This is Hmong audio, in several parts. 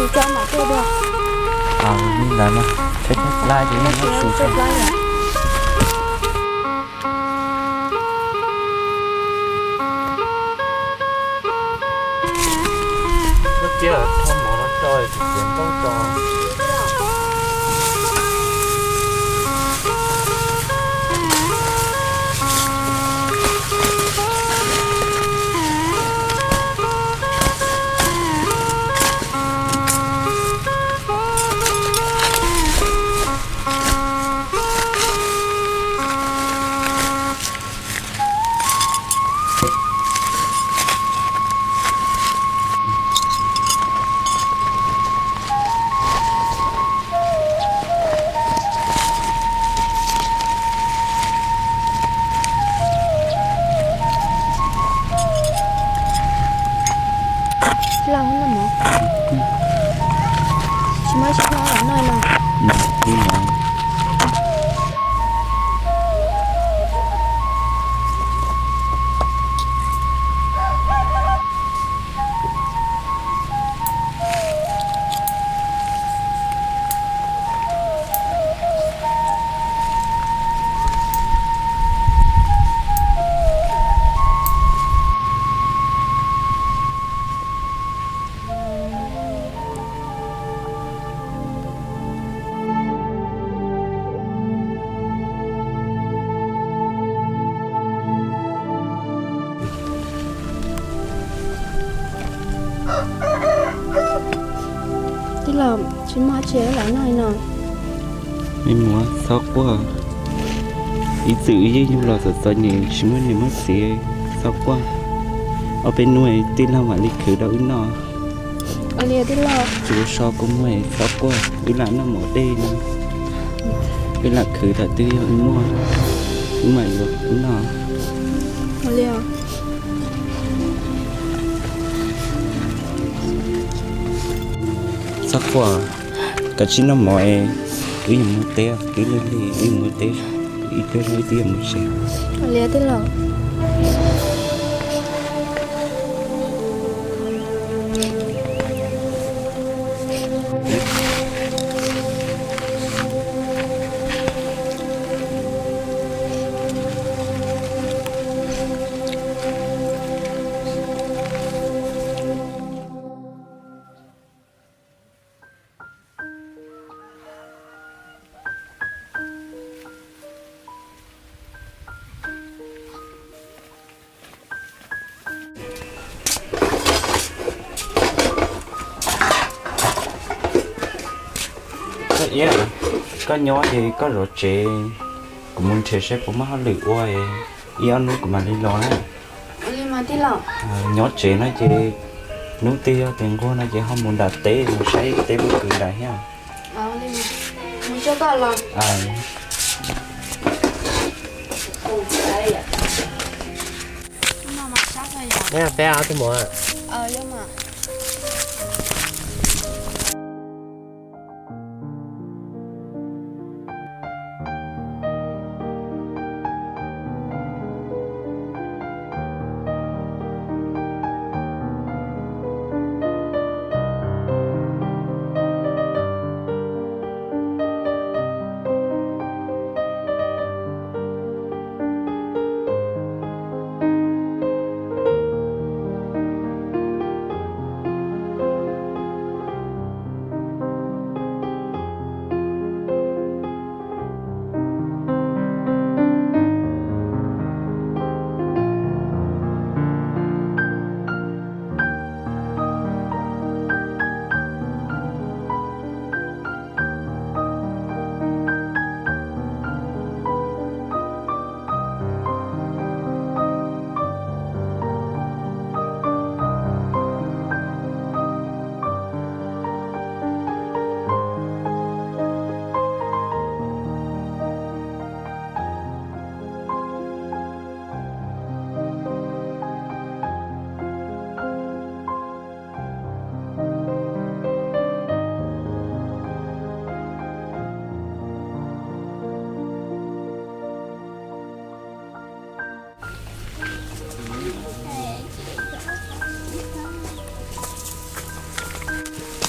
Tus cov mam tuaj dua. Li ntawd mas, thaij thaij plab ces yeej muab su tso. Koj tias thauj mov no tso, tsis txiav ntaub tso. Tij laug, noj mov. Tsis muaj ib tug noj los noj no. Tij laug, tsis muaj dab tsi los noj li no. Me muam, txhob quaj. Ib txwm wb yeej yug los txom txom nyem tsis muaj niam muaj txiv, txhob quaj. Ob peb hnub tij laug mam li khwv rau wb noj. Tsis ua so kua muag, txhob quaj, wb lam noj mov dej no. Wb lam khwv thaum twg yog wb muaj, wb mam yuav wb noj. Txhob quaj, kav tsij noj mov es wb yuav mus teb, twb lig lig wb yuav mus teb, ib pliag wb twb yuav mus tsev. Koj Iab, koj nyob ces koj zov tsev, kuv mus nrhiav saib puas muaj hauj lwm ua, ib ob hnub kuv mam li los na. Nyob tsev no ces hnub twg yog tias nquag no ces ho mus nram teb mus saib teb pob kws nram thiab. Peb tus muam.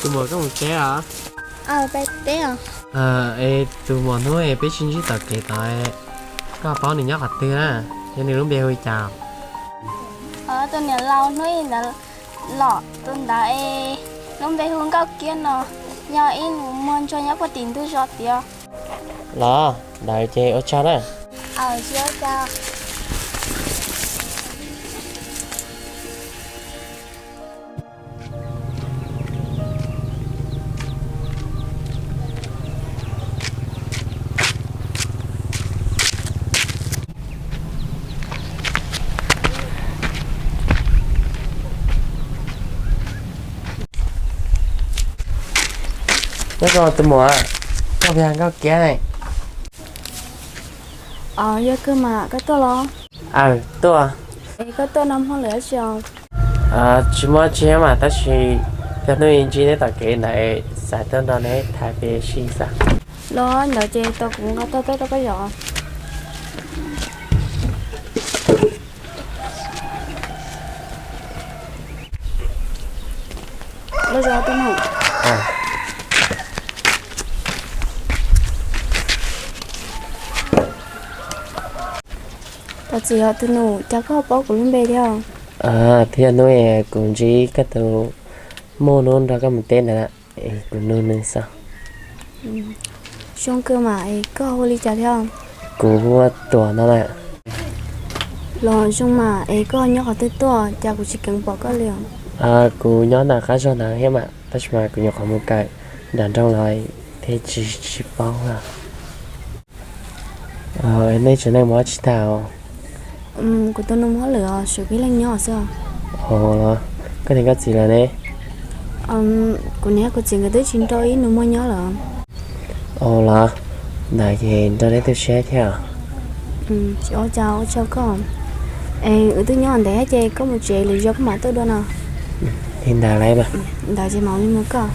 Tus muam, koj mus teb os? Aw, peb teb os. Es tus muam hnub es peb sib ntsib tom kev tod, koj paub nws nyob qhov twg na? Yog nws lub npe hu li cas? Tus niam laus hnub ntawd los, tus ntawd es lub npe hu Nkauj Kiab no, yog ib nus muag ntsuag nyob puag tim ntug zos tiag. Los ntawd ces ua tsaug na. Aw, tsis ua cas. Nyob zoo tus muam, koj puas yog Nkauj Kiab ne? Aw, yog kawg mas, koj tuaj los? Aw, tuaj. Es koj tuaj noj hmo lawm dab tsi os? Tsis muaj tsi mas, tab sis tag hnub i ntsib neb tom kev ntawd xav tuaj nrog neb tham pem si xwb. Los ntawd ces tos kuv nqa tau tuaj rau koj yom. Los zoo tus nus. Thov txim os tus nus, cas koj ho paub kuv lub npe thiab? Thiab hnub kuv ntsib koj tus muam hnub nrog koj mus teb ntawd, kuv nug nws xwb. Zoo kawg mas, es koj hu li cas thiab? Kuv hu ua Tuam no na. Los zoo mas, es koj nyob qhov twg tuaj, cas kuv tsis kheev pom koj li os? Kuv nyob nram qab zos ntawd thiab mas, tab sis mas kuv nyuam qhuav mus kawm nram nroog los thiaj tsis tsis paub. Nej tsev neeg mus ua tsi tag? Kuv tus nus mus hauj lwm os, tshuav peb leeg nyob xwb. Koj niam koj txiv lawv ne? Kuv niam kuv txiv nkawd twb tsis nrog ib nus muag nyob lawm. Ua los, ntawd ces nrog neb tu siab thiab. Tsis ua cas, ua tsaug koj. Es wb twb nyob ntawd ces koj mus tsev, lwm zaus koj mam tuaj dua no. Li ntawd lawm mas. Ntawd ces mam li mus koj.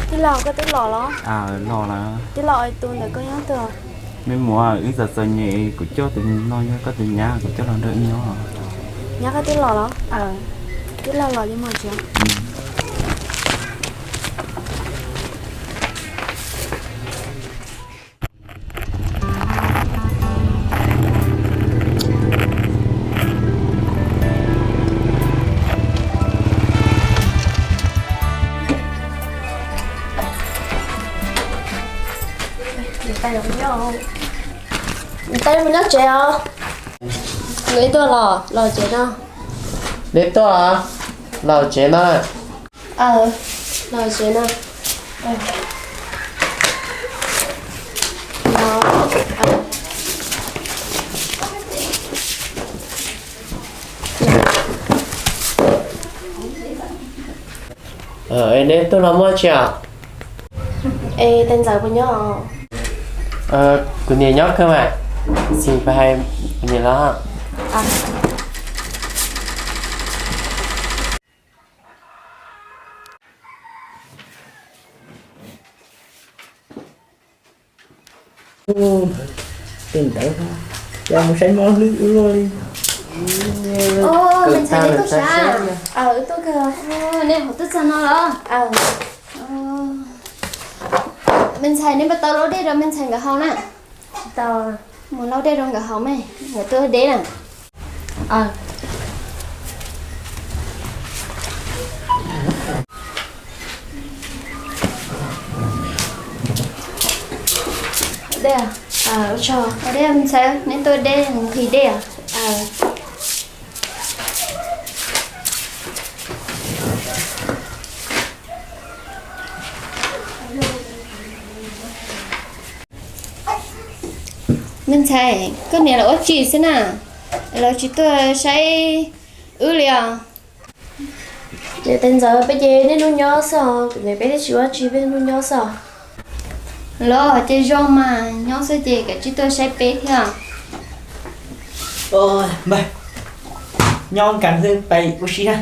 Tij laug, koj twb los los? Tij laug, tus ntawm koj nyob twg? Me muam, wb txom txom nyem, kuv coj tus no yog koj tus nyab, kuv coj los nrog wb nyob. Nyab, koj twb los los? Twb los los li mas tsis. Tais mus nyob tsev os. Neb tuaj los, los tsev no. Neb tuaj, los tsev no. Los tsev no. Neb tuaj los muaj tsi os? Es tais ntxawm puas nyob? Kuv niam nyob kawg mas, sim pab hais kuv niam los. Tej ntawd, cas mus saib mob hlwb ua luaj li. Me ntxhais, neb tuaj sav? Wb tuaj kawg. Nej hov tuaj txog no los? Me ntxhais, neb puas tau lau dej rau me ntxhais nkawd haus na? Tau. Mus lau dej rau nkawd haus me, nkawd tuaj deb na. Dej, ua tsaug, ua dej me ntxhais, neb tuaj deb, nqhis dej os. Me ntxhais, koj niam lawv ua tsi xwb na? Lawv tsis tuaj saib wb li os. Niam tais ntxawm, peb ces niaj hnub nyob xwb os, kuv niam peb twb tsis ua tsi, peb niaj hnub nyob xwb os. Los ces zoo mas, nyob xwb ces kav tsij tuaj saib peb thiab. Npawg, nyob nkaus xwb, pais ua si na.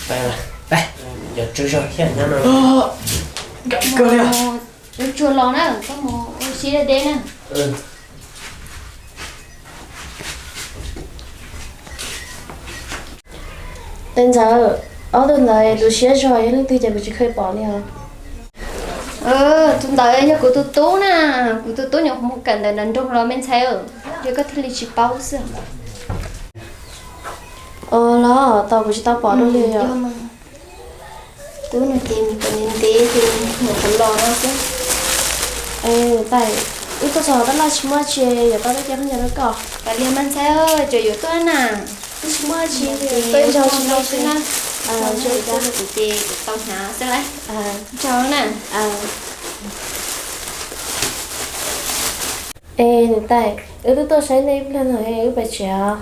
Pais, pais. Cov tsug zog thiab nyob no. Kawg li. Mus tsuag los na, koj mus ua si deb deb na. Ntxawm, ob tug ntawd tu siab zog, yog leej twg ces kuv tsis kheev pom li os. Tus ntawd yog kuv tus tub na, kuv tus tub nyuam qhuav mus kawm ntawv nram nroog los me ntxhais, ces koj thiaj li tsis paub xwb. Los tau kuv tsis tau pom dua li os. Tub no ces mus kawm ntev ntev ces nyuam qhuav los no xwb. Tais, wb tuaj txog tab laj tsis muaj tsi, yuav tau tej cia khaub ncaws rau koj. Kav liam mas ntxhais, tseem yuav tuaj na. Twb tsis muaj tsi, tuaj ib zaug tsis muaj tsi na. Kuv ces kuv tau hnav xwb lauj. Ntsaug na. Es niam tais, wb twb tuaj saib nej ib pliag no, wb pais tsev os.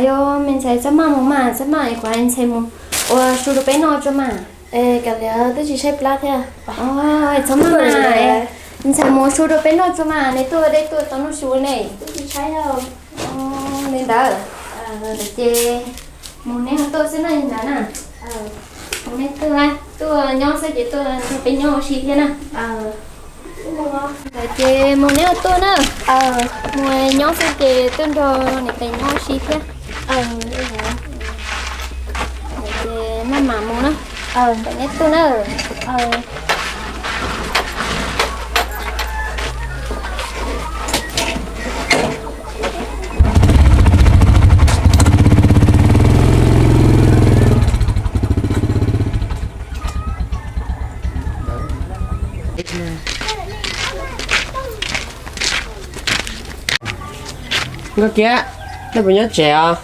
Yog me ntxhais txhob maj mus mas, txhob maj, kuv hais ntxhais mus ua su rau peb noj tso mas. Es kav liam, twb tsis tshaib plab thiab. Txhob maj mas, ntxhais mus su rau peb noj tso mas, neb tuaj deb tuaj tau noj su ne. Twb tsis tshaib li ntawd. Ces mus neb ho tuaj xwb na li ntawd na. Mus neb tuaj, tuaj nyob xwb ces tuaj nrog peb nyob ua si thiab na. Ntawd ces mus neb ho tuaj na. Mus nyob xwb ces tuaj nrog niam tais nyob ua si thiab. Ces maj mam mus na. Ntawm neb tuaj na. Nkauj Kiab, nej puas nyob tsev os?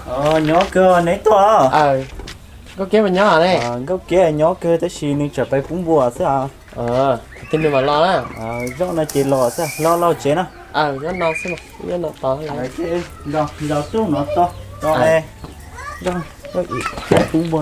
Nyob kawg, neb tuaj. Nkauj Kiab puas nyob ne? Nkauj Kiab nyob kawg tab sis nws tsam pais pub npua xwb os. Thaum twg nws mam los na? Zaum no ces los xwb, los los tsev na. Nyob no xwb, nyob no tos. Nrog nrog tuaj no tos tos. Zaum pub npua.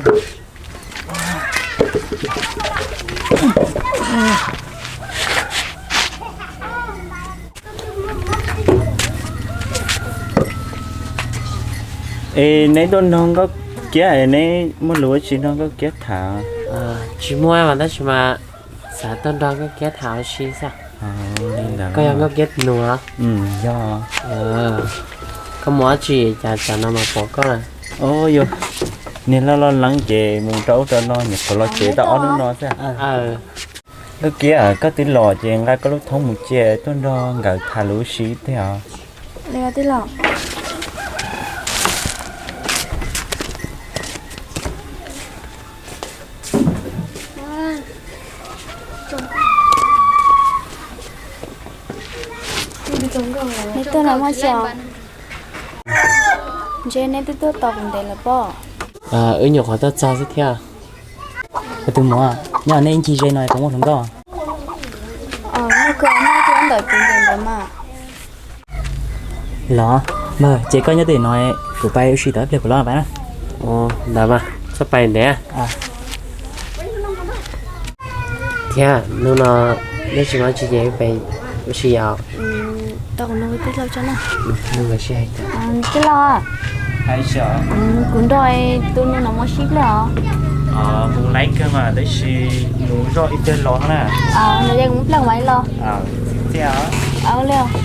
Es neb tuaj nrog Nkauj Kiab es neb muaj lus ua tsi nrog Nkauj Kiab tham? Tsis muaj mas tab sis mas xav tuaj nrog Nkauj Kiab tham ua si xwb. Koj yog Nkauj Kiab tus nus los? Yog. Koj mus dab tsi cas tsam no mas pom koj na? Yog niag loj loj leeb ces mus rau ub rau no, nyuam qhuav los tsev tau ob hnub no xwb. Nkauj Kiab, koj twb los ces nqa koj lub thoob mus cia tuaj nrog nkawd tham lus ua si ib pliag os. Neb tuaj no muaj tsi? Ntshe neb twb tuaj tos kuv ntev lawm pob. Wb nyuam qhuav tuaj txog xwb thiab. Tus muam, nyob nej ib ncig ze no puas muaj hluas nkauj? Muaj kawg, muaj ib tug ntawm kuv ntev ntawd mas. Los, ces koj nyob twj ywm no, kuv pais ua si tau ib pliag kuv los pais na. Ntawd mas, txhob pais ntev. Thiab hnub no neb tsis muaj dab tsi ces pais ua si os. Tij laug, kuv nrog tus nus no mus ua si ib pliag os. Mus laib kawg mas tab sis nws zoj ib pliag los na. Nws yeej mus ib pliag mas los. Li.